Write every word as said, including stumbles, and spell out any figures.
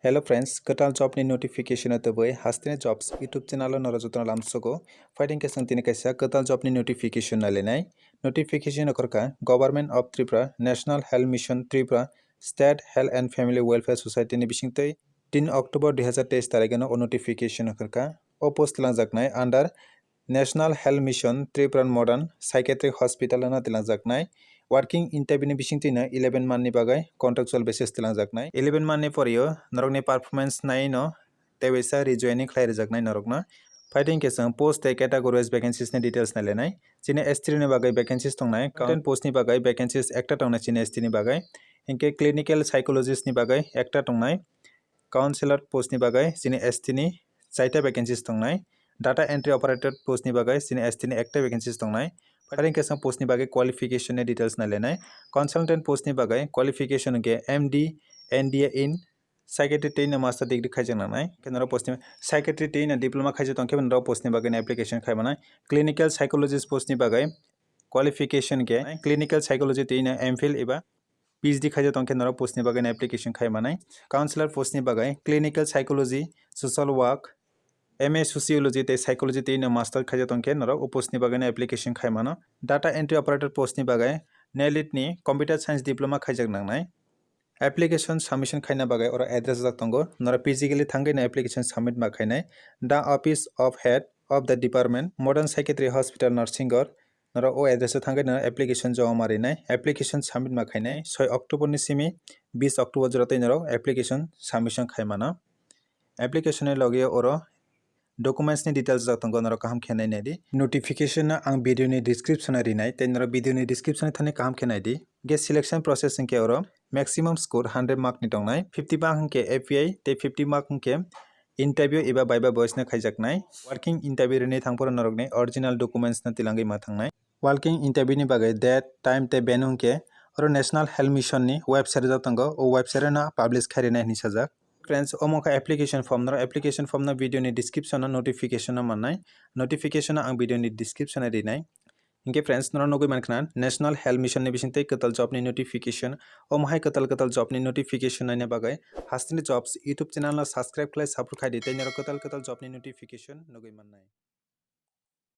Hello friends, kwtal job ni notification o tubui Hasteni Jobs YouTube channel o norok jotono lamsogo. Phaidi khe chwng tini kaisa kwtal job ni notification nailainai. Notification okhorkha Government of Tripura, National Health Mission Tripura, State Health and Family Welfare Society ni bisingtwi tin October dui hazar teis tarikh no o notification okhorkha. O post twlangjaknai under National Health Mission Tripura Modern Psychiatric Hospital no twlangjaknai. Working interview ni bisingtwi no eleven month ni bagwi contractual basis twlangjaknai. Eleven month ni porio norokni performance nai no tei waisa rejoining khlai rwjaknai norokno. Phaidi khe chwng post tei category wise vacancies ni details nailainai. Chini S T ni bagwi vacancies tongnai, accountant post ni bagwi vacancies ekta tongnai chini S T ni bagwi. Hinkhe clinical psychologist ni bagwi ekta tongnai. Counselor post ni bagwi chini S T ni chaita vacancies tongnai. Data entry operator post ni bagwi chini S T ni ekta vacancies tongnai. Phaidi khe chwng post ni bagwi qualification ni details nailainai. Consultant post ni bagwi qualification hinkhe M D, N D A in psychiatry tei no master degree khaijak nangnai. Khe norok post ni psychiatry tei no diploma khaijak tong khe norok post ni bagwi no application khai manai. Clinical psychologist post ni bagwi qualification khe clinical psychology tei no M Phil eba P H D khaijak tong khe norok post ni bagwi no application khai manai. Counselor post ni bagwi clinical psychology, social work, M A sociology tei psychology tei no master khaijak tong khe norok o post ni bagwi no application khai mano. Data entry operator post ni bagwi NELIT ni computer science diploma khaijak nangnai. Application submission khaina bagwi oro address rijak tongo. Norok physically thangwi no application submit ma khainai. The Office of Head of the Department, Modern Psychiatric Hospital, Narsinghgor. Norok o address o thangwi no application joma ma rinai. Application submit ma khainai soi October ni simi bis October jora tei norok application submission khai mano. Application ni logi oro documents ni details rok tongo, norok kaham khe nai nai di. Notification no ang video ni description o rinai, tei norok video ni description ni thani kaham khe nai di. Ge selection process hinkhe oro maximum score hundred mark ni tongnai, fifty mark hinkhe A P I tei fifty mark hinkhe interview eba viva voice no khaijaknai. Working interview rini thangphuru norokni original documents no tilangwi ma thangnai. Walking interview ni bagwi date, time tei venue hinkhe oro National Health Mission ni website rijak tongo, o website no publish khai rinai hinwi sajak. Friends, omo kha application form, norok application form no video ni description o notification no mannai, notification no ang video ni description o rinai. Hinkhe friends, norok nugwi mankha na National Health Mission ni bisingtwi kwtal job ni notification, omo hai kwtal kwtal job ni notification naina bagwi Hasteni Jobs YouTube channel no subscribe khlai support khai di, tei norok kwtal kwtal job ni notification nugwi mannai.